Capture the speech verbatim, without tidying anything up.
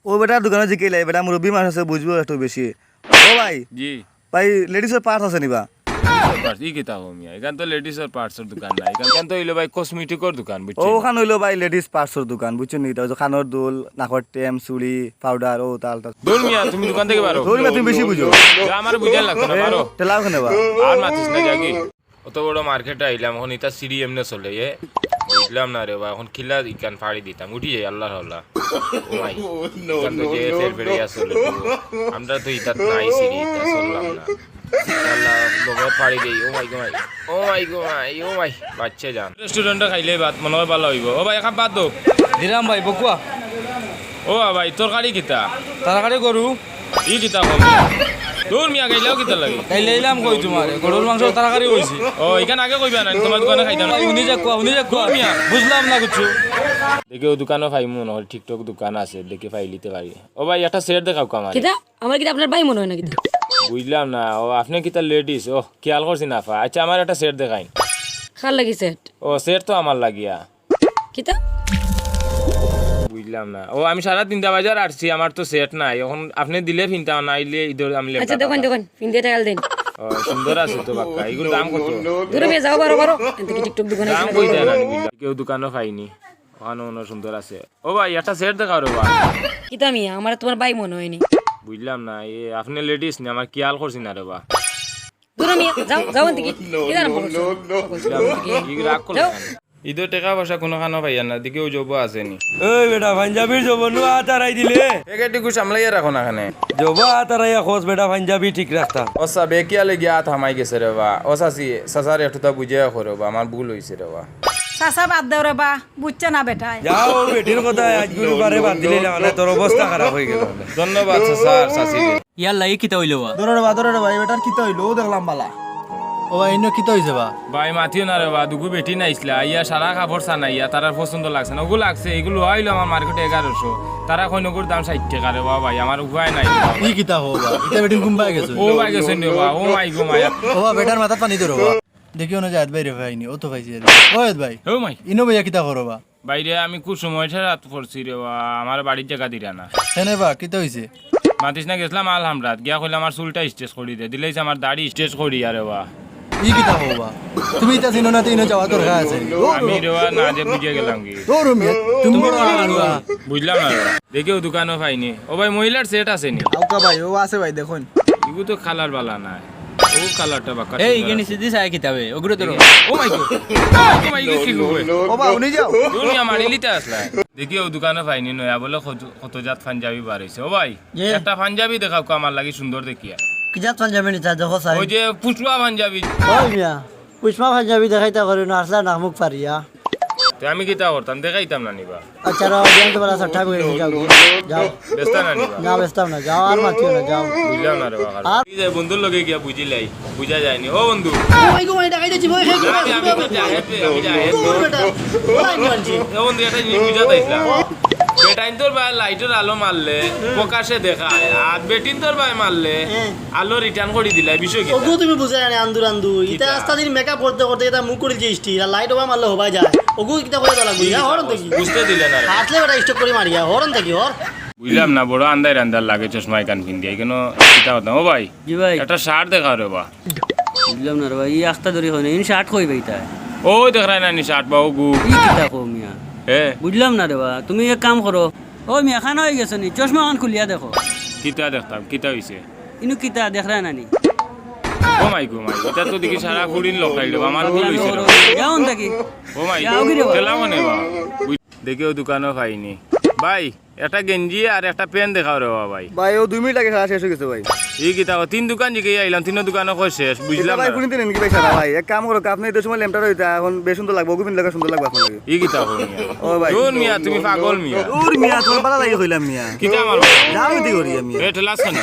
ও বেটা, দোকানো জিকাইলাই, বেটা মুরব্বি মানুষ আছে, বুঝবো একটু বেশি। ও ভাই, জি। ভাই, লেডিসর পার্টস আছে নি বা? Parts, ই কিতা কও মিয়া? ইখান তো লেডিসর পার্টসর দোকান না, ইখান, ইখান তো অইলো ভাই কসমেটিকর দোকান, বুঝছো? ওখান অইলো ভাই লেডিস পার্টসর দোকান, বুঝছো নি? ইতা অইছে কানর দুল, নাকর টেম, চুড়ি, পাউডার, ও তাল তাল। দূর মিয়া, তুমি দোকান থাকি বারো। দূর মিয়া, তুমি বেশি বুঝো। ইতা আমারে বুঝাইন লাগতো না, বারো। ঠেলাও কেনে বা? আর মাতিস না, যাগি। অত বড় মার্কেটো আইলাম, অখন ইতা সিঁড়ি এমনে চলে, এ? বুঝলাম না রে বা, অখন কিলা ইখান ফাড়ি দিতাম, উঠি যাই, আল্লার হাওলা। ও মাই, ইখান তো যে ফের ফেরে ইয়া চলে, আমরা তো ইতাত নাই সিঁড়ি, ইতা চললাম না। আল্লা, বগত ফাড়ি দেই, ও মাই গো মাই, ও মাই গো মাই, ও মাই, বাচ্চা জান। রেস্টুরেন্টো খাইলে ভাত মনে হয় ভালা অইবো। ও ভাই, এক কাপ ভাত দেও। দিলাম ভাই, বকুয়া। ও ভাই, তরকারি কিতা? তরকারি গরু। ই কিতা কও? দূর মিয়া, গাইলাও কিতা লাগি? গাইলাইলাম কই তুমারে? গরুর মাংস তরকারি কইছি। ও, ইখান আগে কইবা না, তুমার দোকানো খাইতাম না। হুনি যাউক্কা, হুনি যাউক্কা। দূর মিয়া। বুঝলাম না কিচ্ছু। দেখি অউ দোকানো পাইমু মনে হয়, TikTok দোকান আছে, দেখি পাইলিতে পারি। ও ভাই, একটা সেট দেখাউক্কা আমারে। কিতা? আমার কিতা আপনার ভাই মনে হয় না কিতা? বুঝলাম না, ও আপনে কিতা লেডিস? ও, খেয়াল করছি না পা। আচ্ছা, আমারে একটা সেট দেখাইন। কার লাগি সেট? ও, সেট তো আমার লাগিয়া। কিতা? বুঝলাম না। ও, আমি সারা তিনটা বাজার আটছি, আমার তো সেট নাই। অখন আপনে দিলে ফিনতাম, নাইলে ইদর আমি আচ্ছা, লেপটা দেখইন, পাতাম। দেখইন, ফিন্দে টাইল দেন। ও, সুন্দর আছে তো বাক্কা। ইগুর দাম কত? দূরে মিয়া যাও, বারো, বারো। এন থাকি TikTok দোকানো দাম কইতা না, বুঝলাম। কেউ দোকানো পাইনি। অখানো অনো সুন্দর আছে। ও ভাই, একটা সেট দেখাও রে বা। কিতা মিয়া, আমারে তুমার ভাই মনে হয়নি। বুঝলাম না, এ, আপনে লেডিস নি, আমার খেয়াল করছি না রে বা। দূর মিয়া, যাও, যাও এন থাকি। কি জানো, বুঝলাম না, ই রাগ করলে যাও। কেন? ইদো টেকা পয়সা কুনুখানো পাইয়ার না, দেখি অউ জবো আছে নি। ওই বেটা, পাঞ্জাবির জবো নু আত আড়াই দিলে। এ কেটি কুছ সামলাইয়া রাখো না কেনে। জবো আত আড়াইয়া খোঁজ বেটা, পাঞ্জাবি ঠিক রাখতাম। ও সাব, এ কিয়া লাগিয়া আত হামাই গেছে রে বা। ও চাচি, চাচারে একটুতা বুঝাইয়া কও রে বা, আমার ভুল অইছে রে বা। চাচা বাদ দেও রে বা, বুঝছে না বেটায়। যাও, অউ বেটির কথা আইজ গুরু বারে বাদ দিলে না, মানে তোর অবস্থা খারাপ অই গেল। ধন্যবাদ চাচা আর চাচিরে। ইয়াল্লা, ই কিতা অইলো বা? ধরো রে বা, ধরো রে বা, ই বেটার কিতা অইলো? অউ দেখলাম বালা। ও বা, ইনো কিতা অইছে বা? ভাই, মাতিও না রে বা, দুগু বেটিন আইছলা, আইয়া সারা কাপড় চানাইয়া, তারার পছন্দ লাগছে না। অগু লাগছে, ইগু লওয়া অইলো আমার মার্কেটো এগারোশো। তারা কইন অগুর দাম ষাইট টেকা রে বা ভাই, আমার উপায় নাই। ই কিতা কও বা? ইতা বেটিন কুনবায় গেছে? অউ ভাই গেছে রে বা, ও মাই গো মায়া। ও বা, বেটার মাথাত পানি ধরো বা। দেখি অনো জায়েদ ভাইরে পাইনি, অউ তো পাইছি আরে। ও জায়েদ ভাই। ও মাই। ইনো বইয়া কিতা করো বা? ভাইরে, আমি কুসময় ঠেলাত পড়ছি রে বা, আমার বাড়ির জাগা দিরা না। কেনে বা, কিতা অইছে? মাতিস না, গেছলাম আলহামরাত, গিয়া কইলাম আমার চুলটা straight করি দে, দিলাইছে আমার দাড়ি straight করিয়া রে বা। ই কিতা কও বা? তুমি ইতা চিনো না, তে ইনো যাওয়ার দরকার আছে নি? আমি রে বা না যে বুঝিয়া গেলাম কি? দৌড়ো মিয়া, তুমি বড় আড়ুয়া। বুঝলাম না রে বা। দেখি অউ দোকানো পাইনি। ও ভাই, মহিলার সেট আছে নি? আউক্কা ভাই, অউ আছে ভাই, দেখইন। ইগু তো কালার বালা নায়। অউ কালারটা বাক্কা এই, সুন্দর ইগিনি আছে। সিদ্ধি চায় কিতাবে, অগুরে ধরো। ও মাই গড। ও মাই গড, কি গো? ও বা, উনি যাও। দুনিয়া মারিলিতে আছলা। দেখি অউ দোকানো পাইনি নয়া বলে কত, কত জাত পাঞ্জাবি বার অইছে। ও ভাই, জি। একটা পাঞ্জাবি দেখাউক্কা আমার লাগি সুন্দর দেখিয়া। কি জাত পাঞ্জাবি নিতা দেখো চাই? অউ যে পুষ্পা পাঞ্জাবি। ওই মিয়া, পুষ্পা পাঞ্জাবি দেখাইতা করে না, আছলা নাক মুখ ফাড়িয়া। তে আমি কিতা করতাম, দেখাইতাম না নি বা। আচ্ছা, রাও, জান তো বলা সব ঠাক অই গেছে, যাও, যাও। বেচতা না নি বা? না, বেচতাম না, যাও, আর মাতিও না, যাও। বুঝলাম না রে বা। আর? এই যে বন্ধুর লগে গিয়া বুঝিলাই, বুঝা যায়নি। ও বন্ধু। ও ভাই গো, ভাই, ডাকাই দিছি, ভাই, ভাই, না, আমি, আমি, আমি যাই, আমি যাই। দূর বেটা। ওলাই নি মানছি। ও বন্ধু, একটা জিনিস বুঝা যাইছ না। বেটাইন্তর ভাই লাইটর আলো মারলে প্রকাশে দেখায়, আর বেটিন্তর ভাই মারলে হ্যাঁ। আলো return করি দিলাই, বিষয় কি? ওগু তুমি বুঝায় না, আন্দুর আন্দু। ইতা কিতা? আস্তা দিন makeup করতে করতে ইতা মুখ করিল যে স্টিল, আর লাইট ওবা মারলে হবাই যায়। ওগু কিতা করে দেওয়া লাগবো? ইতা হরন থাকি। বুঝতে দিলে না রে। আসলে বেটা স্টক করে মারিয়া, হরন থাকি, হর। বুঝলাম না, বড় আন্দাইর আন্দাইর লাগে চশমা ইখান পিন্দিয়া, ইখানো কিতা কথা? ও ভাই, জি ভাই। একটা শার্ট দেখাও রে বা। বুঝলাম না রে বা, ই আস্তা ধরি হয় না, ইন শার্ট কই ভাই তাই? ওই দেখরায় না নি শার্ট বা ওগু। ই কিতা কও মিয়া? এ? বুঝলাম না রে বা, তুমি এক কাম করো। ও মিয়া, কানা অই গেছো নি? চশমা খান খুলিয়া দেখো। কিতা দেখতাম, কিতা অইছে? ইনু কিতা দেখরায় না নি? ও মাই গো মাই, ইতা তো দেখি সারা ফুড়িন লখাইল, আমার ভুল অইছে রে। যাও অন থাকি। ও মাই, যাও কি রে বা? ঠেলা মানে বা। দেখি অউ দোকানো পাইনি। ভাই, একটা গেঞ্জি আর একটা প্যান্ট দেখাও রে বা ভাই। ভাই, অউ দুই মিনিট আগে সারা শেষ অই গেছে ভাই। ই কিতা কও, তিন দোকান জিগাইয়া আইলাম, তিনো দোকানো কয় শেষ, বুঝলাম ইতা ভাই না। কুনদিন নেন কি ভাই সারা ভাই? এক কাম করো, আপনে ইতা সময় লেমটা রইতা, অখন বেশ সুন্দর লাগবো, অগু পিনলে সুন্দর লাগবো আপনার লাগি। ই কিতা কও মিয়া? ও ভাই। দূর মিয়া, তুমি পাগল মিয়া। দূর মিয়া, তুমার বালা লাগি কইলাম মিয়া। কিতা আমার বালা? যাও ইতি করি আমি। এ, ঠেলাস কেনে?